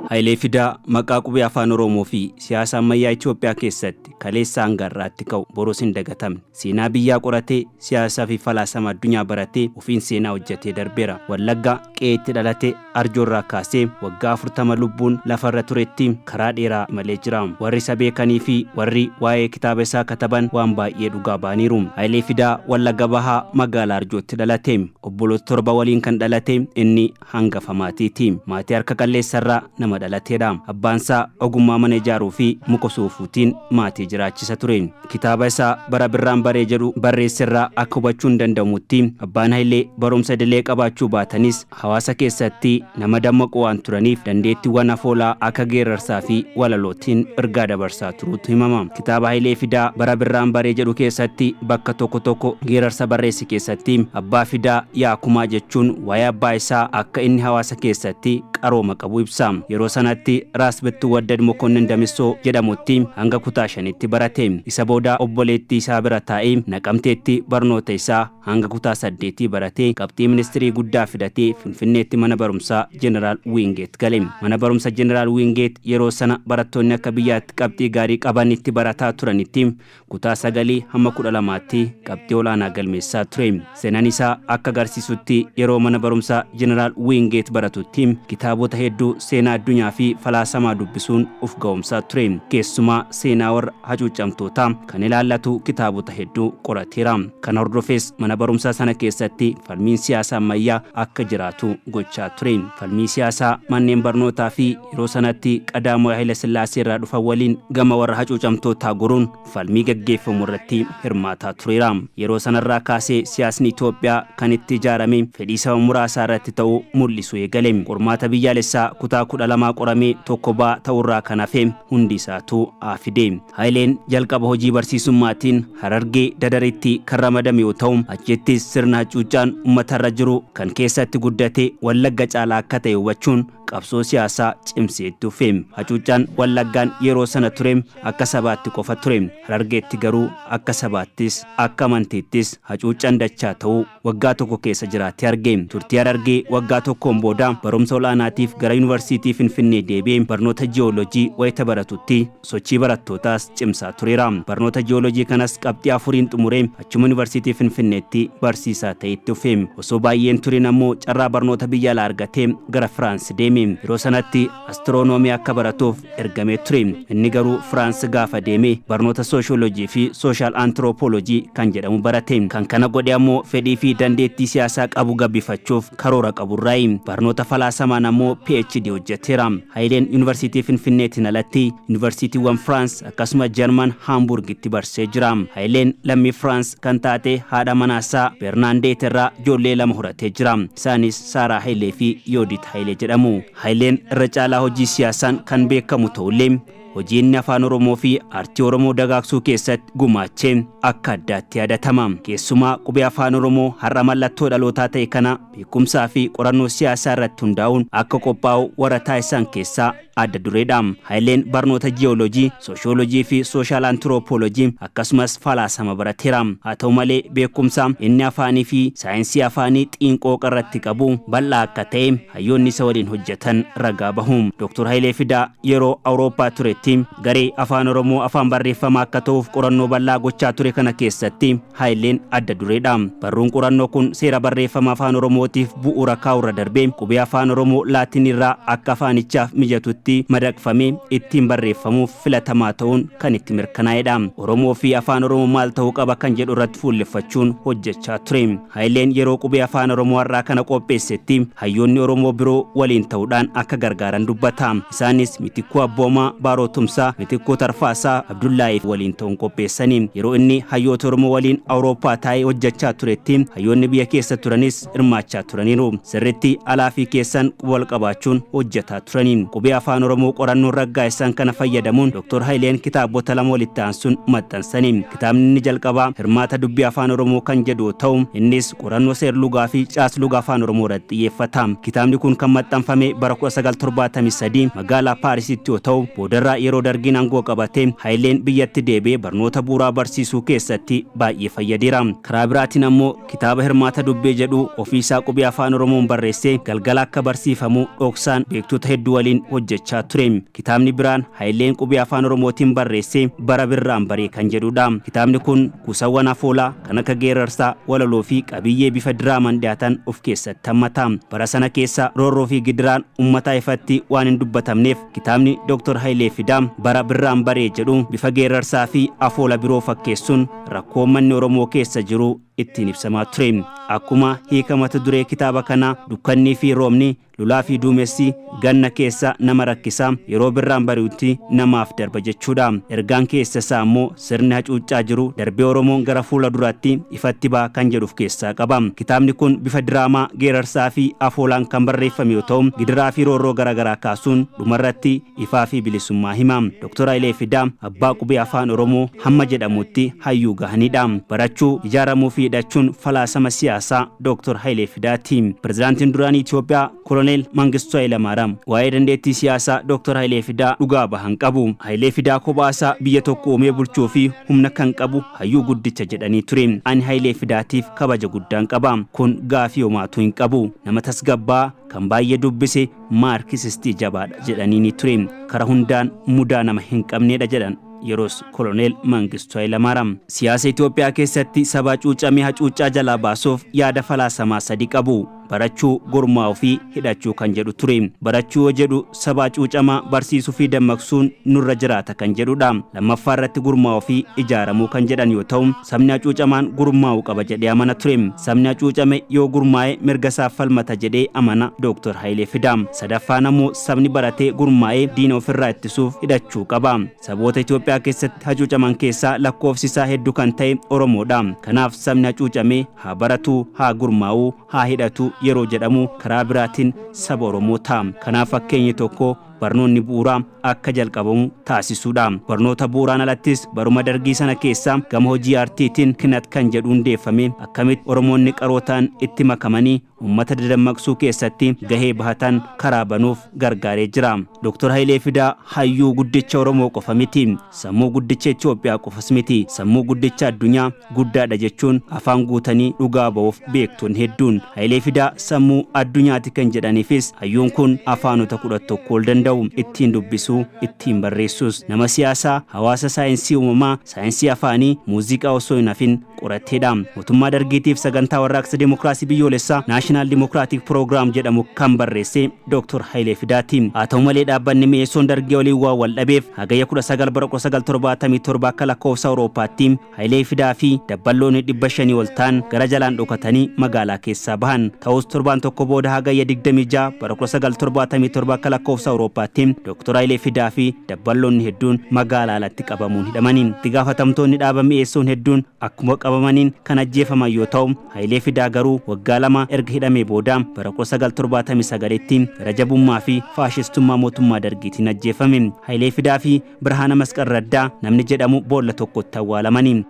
Hayilee Fidaa maqaa qubee Afaan Oromoo fi siyaasa ammayyaa Itoophiyaa keessatti kaleessa hanga har'aatti ka'u borus hin dagatamne. Seenaa biyyaa qoratee, siyaasaa fi falaasama addunyaa baratee ofiin seenaa hojjetee darbeera. Wallagga qe'eetti dhalate Arjoorraa kaasee waggaa 40 lubbuun lafarra turetti karaa dheeraa imalee jira. Warri isa beekanii fi warri waa'ee kitaaba isaa kataban waan baay'ee dhugaa ba'aniiru. Hayilee Fidaa Wallagga Bahaa magaalaa Arjootti dhalate. Obboloota torba waliin kan dhalate inni hangafa maatiiti. Maatii harka qalleessarraa nama dhalateedha. Abbaansaa ogummaa mana ijaaruu fi muka soofuutiin maatii jiraachisa ture. Kitaaba isaa Bara Birraan Baree jedhu barreesserraa akka hubachuun danda'amutti abbaan Hayilee barumsa idilee qabaachuu baatanis hawaasa keessatti nama dammaqoo waan turaniif dandeettiiwwan afoolaa akka geerarsaa fi walalootiin ergaa dabarsaa turuutu himama. Kitaaba Hayilee Fidaa Bara Birraan Baree jedhu keessatti bakka tokko tokko geerarsa barreesse keessatti Abbaa Fidaa yaa Kumaa jechuun waa'ee abbaa isaa akka inni hawaasa keessatti qarooma qabu ibsa. Yeroo sanatti Raas Bittuwaddad Mokonnin Damissoo jedhamutti hanga kutaa shanitti barate. Isa booda obboleettii isaa bira taa'ee Naqamteetti barnoota isaa hanga kutaa saddeetii baratee qabxii ministirii guddaa fidatee Finfinneetti mana barumsaa Jeneraal Wiingeet gale. Mana barumsa Jeneraal Wiingeet yeroo sana barattoonni akka biyyaatti qabxii gaarii qaban itti barataa turanitti kutaa sagalii hamma 12tti qabxii olaanaa galmeessaa ture. Seenaan isaa akka agarsiisutti yeroo mana barumsaa Jeneraal Wiingeet baratutti kitaabota hedduu seenaa addunyaa fi falaasamaa dubbisuun of ga'oomsaa ture. Keessumaa seenaa warra hacuuccamtootaa kan ilaallatu kitaabota hedduu qorateera. Kana hordofees mana barumsaa sana keessatti falmiin siyaasaa ammayyaa akka jiraatu gochaa ture. Falmii siyaasaa manneen barnootaa fi yeroo sanatti Qadaamawi Hayila Sillaasee irraa dhufan waliin gama warra hacuucamtootaa goruun falmii gaggeeffamu irratti hirmaataa tureera. Yeroo sanarraa kaasee siyaasni Itoophiyaa kan itti ijaarame fedhii saba muraasaa irratti ta'uu mul'isuu eegale. Qormaata biyyaalessaa kutaa 12 qoramee tokko baa ta'urraa kan hafe hundi isaatuu A fide. Hayileen jalqaba hojii barsiisummaatiin Harargee Dadaritti kan ramadame yoo ta'u, achittis sirna hacuuccaan uummatarra jiru kan keessatti guddate Wallagga caalaa akka ta'e hubachuun qabsoo siyaasaa cimsee itti fufe. Hacuuccaan Wallaggaan yeroo sana ture akka sabaatti qofa ture. Harargeetti garuu akka sabaattis akka amantiittis hacuuccaan dachaa ta'uu waggaa tokko keessa jiraatee arge. Turtii Harargee waggaa tokkoon booda barumsa ol'aanaatiif gara Yuunivarsiitii Finfinnee deebi'ee barnoota Ji'oolojii wayita baratutti sochii barattootaas cimsaa tureera. Barnoota Ji'oolojii kanas qabxii afuriin xumuree achuma Yuunivarsiitii Finfinneetti barsiisaa ta'ee itti fufe. Osoo baay'ee hin turin ammoo carraa barnoota biyya alaa argatee gara Firaans deeme. Yeroo sanatti Astiroonoomii akka baratuuf ergamee ture. Inni garuu Firaans gaafa deeme barnoota Sooshoolojii fi Sooshaal Antiroopoolojii kan jedhamu barate. Kan kana godhe ammoo fedhii fi dandeettii siyaasaa qabu gabbifachuuf karoora qaburraayi. Barnoota falaasamaan ammoo PhD hojjeteera. Hayileen Yuunivarsiitii Finfinneetiin alatti Yuunivarsiitiiwwan Firaans akkasuma Jarman Haamburgitti barsee jira. Hayileen lammii Firaans kan taate haadha manaasaa Bernaandeet irraa ijoollee lama horatee jira. Isaanis Saaraa Hayilee fi Yoodit Hayilee jedhamu. Hayileen irra caalaa hojii siyaasaan kan beekamu ta'ullee hojii inni Afaan Oromoo fi aartii Oromoo dagaagsuu keessatti gumaache akka addaatti yaadatama. Keessumaa qubee Afaan Oromoo har'a mallattoo dhalootaa ta'e kana beekumsaa fi qorannoo siyaasaa irratti hundaa'uun akka qophaa'u warra taasisan keessaa adda dureedha. Hayileen barnoota ji'oolojii, sooshoolojii fi sooshaal antiroopoolojii akkasumas falaasama barateera. Haa ta'u malee beekumsa inni afaanii fi saayinsii afaanii xiinqooqa irratti qabu bal'aa akka ta'e hayyoonni isa waliin hojjetan ragaa bahu. Dr. Hayilee Fidaa yeroo Awurooppaa turetti garee Afaan Oromoo afaan barreeffamaa akka ta'uuf qorannoo bal'aa gochaa ture kana keessatti Hayileen adda dureedha. Barruun qorannoo kun seera barreeffama Afaan Oromootiif bu'uura kaa'urra darbee qubee Afaan Oromoo Laatinirraa akka afaanichaaf mijatutti madaqfamee ittiin barreeffamuuf filatamaa ta'uun kan itti mirkanaa'edha. Oromoo fi Afaan Oromoo maal ta'uu qaba kan jedhu irratti fuulleffachuun hojjechaa ture. Hayileen yeroo qubee Afaan Oromoo har'aa kana qopheessetti hayyoonni Oromoo biroo waliin ta'uudhaan akka gargaaran dubbata. Isaanis Mitikkuu Abboomaa, Baaroo Tumsaa, Mitikkuu Tarfaasaa, Abdullaahii waliin ta'uun qopheessani. Yeroo inni hayyoota Oromoo waliin Awurooppaa taa'ee hojjechaa turetti hayyoonni biyya keessa turanis hirmaachaa turaniiru. Sirriitti alaa fi keessan quba wal qabaachuun hojjetaa turani. Qubee Afaan Afaan Oromoo qorannoon raggaasisan kana fayyadamuun Dr. Hayileen kitaabota lama walitti aansuun maxxansani. Kitaabni inni jalqabaa Hirmaata Dubbii Afaan Oromoo kan jedhu yoo ta'u, innis qorannoo seerlugaa fi caasluga Afaan Oromoo irratti xiyyeeffata. Kitaabni kun kan maxxanfame bara 1973 magaalaa Paarisitti yoo ta'u, boodarra yeroo Dargiin aangoo qabate Hayileen biyyatti deebi'ee barnoota bu'uuraa barsiisuu keessatti baay'ee fayyadeera. Karaa biraatiin ammoo kitaaba Hirmaata Dubbii jedhu ofiisaa qubee Afaan Oromoon barreessee galgala akka barsiifamu dhoksaan beektota hedduu waliin hojjechaa ture. Kitaabni biraan Hayileen qubee Afaan Oromootiin barreesse Bara Birraan Baree kan jedhudha. Kitaabni kun kuusawwan afoolaa kan akka geerarsaa, walaloo fi qabiyyee bifa diraamaan dhiyaatan of keessatti hammata. Bara sana keessa roorroo fi gidiraan ummataa ifatti waan hin dubbatamneef kitaabni Dr. Hayilee Fidaa Bara Birraan Baree jedhu bifa geerarsaa fi afoola biroo fakkeessuun rakkoo ummanni Oromoo keessa jiru ittiin ibsamaa ture. Akkuma hiika mata duree kitaaba kanaa dukkannii fi roobni, lolaa fi duumessi ganna keessa nama rakkisa, yeroo birraan bari'utti namaaf darba jechuudha. Ergaan keessa isaa ammoo sirni hacuuccaa jiru darbee Oromoon gara fuula duraatti ifatti baha kan jedhu of keessaa qaba. Kitaabni kun bifa diraamaa, geerarsaa fi afoolaan kan barreeffame yoo ta'u, gidiraa fi roorroo garaagaraa kaasuun dhumarratti ifaa fi bilisummaa hima. Dr. Hayilee Fidaa abbaa qubee Afaan Oromoo hamma jedhamutti hayyuu gahanidha. Barachuu, ijaaramuu fi hidhachuun falaasama siyaasaa Dr. Hayilee Fidaati. Pirezidaantiin duraanii Itoophiyaa Koloneel Mangistuu Hayilamaaraam waa'ee dandeettii siyaasaa Dr. Hayilee Fidaa dhugaa bahan qabu. Hayilee Fidaa kophaa isaa biyya tokko uumee bulchuu fi humna kan qabu hayyuu guddicha jedhanii ture. Ani Hayilee Fidaatiif kabaja guddaan qaba. Kun gaafii homaatuu hin qabu. Nama tasgabbaa kan baay'ee dubbise maarkisistii jabaadha jedhanii ni ture. Kara hundaan mudaa nama hin qabneedha jedhan. Yeroos Koloneel Mangistuu Hayilamaaraam. Siyaasa Itoophiyaa keessatti saba hacuucamee hacuuccaa jalaa baasuuf yaada falaasamaa sadi qabu. Barachuu, gurmaa'uu fi hidhachuu kan jedhu ture. Barachuu yoo jedhu saba hacuucamaa barsiisuu fi dammaqsuun nurra jiraata kan jedhudha. Lammaffaa irratti gurmaa'uu fi ijaaramuu kan jedhan yoo ta'u, sabni hacuucamaan gurmaa'uu qaba jedhee amana ture. Sabni hacuucame yoo gurmaa'e mirga isaaf falmata jedhee amana Dr. Hayilee Fidaa. Sadaffaan ammoo sabni baratee gurmaa'ee diina ofirraa ittisuuf hidhachuu qaba. Saboota Itoophiyaa keessatti hacuucaman keessaa lakkoofsi isaa hedduu kan ta'e Oromoodha. Kanaaf sabni hacuucame haa baratu, haa gurmaa'u, haa hidhatu yeroo jedhamu karaa biraatiin saba Oromoo ta'a. Kanaaf fakkeenyi tokko barnoonni bu'uuraa akka jalqabamu taasisuudha. Barnoota bu'uuraan alattis baruma Dargii sana keessa gama hojii aartiitiin Kinat kan jedhu hundeeffame akkamitti Oromoonni qaroo ta'an itti makamanii uummata dadammaqsuu keessatti gahee bahatan karaa banuuf gargaaree jira. Dr. Hayilee Fidaa hayyuu guddicha Oromoo qofa miti. Sammuu guddicha Itoophiyaa qofas miti. Sammuu guddicha addunyaa guddaadha jechuun afaan guutanii dhugaa ba'uuf beektonni hedduun. Hayilee Fidaa sammuu addunyaati kan jedhaniifis hayyuun kun afaanota 11 ol danda'u. Ittiin dubbisuu, ittiin barreessuus. Nama siyaasaa, hawaasa saayinsii uumamaa, saayinsii afaanii, muuziqaa osoo hin hafin qorateedha. Mootummaa Dargiitiif sagantaa warraaqsa Dimokiraasii biyyoolessaa National Democratic Program jedhamu kan barreesse Dr. Hayilee Fidaati. Haa ta'u malee dhaabbanni Mi'eessoon Dargii waliin waan wal dhabeef Hagayya 19 bara 1977 akka lakkoofsa Awurooppaatti Hayilee Fidaa fi dabballoonni 500 ol ta'an gara jalaan dhokatanii magaalaa keessaa bahan. Ta'us torbaan tokko booda Hagayya 26 bara 1977 akka lakkoofsa Awurooppaatti Dr. Hayilee Fidaa fi dabballoonni hedduun magaalaa alatti qabamuun hidhamani. Itti gaafatamtoonni dhaaba Mi'eessoon hedduun akkuma qabamaniin kan ajjeefaman yoo ta'u, Hayilee Fidaa garuu waggaa lama erga hidhamee booda bara 1979tti gara jabummaa fi faashistummaa mootummaa Dargiitiin ajjeefame. Hayilee Fidaa fi Birhaana Masqal Raddaa namni jedhamu boolla tokkotti awwaalamani.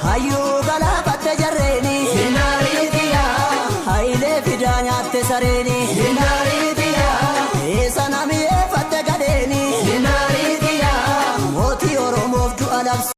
Hayyuu galaafatte jarree.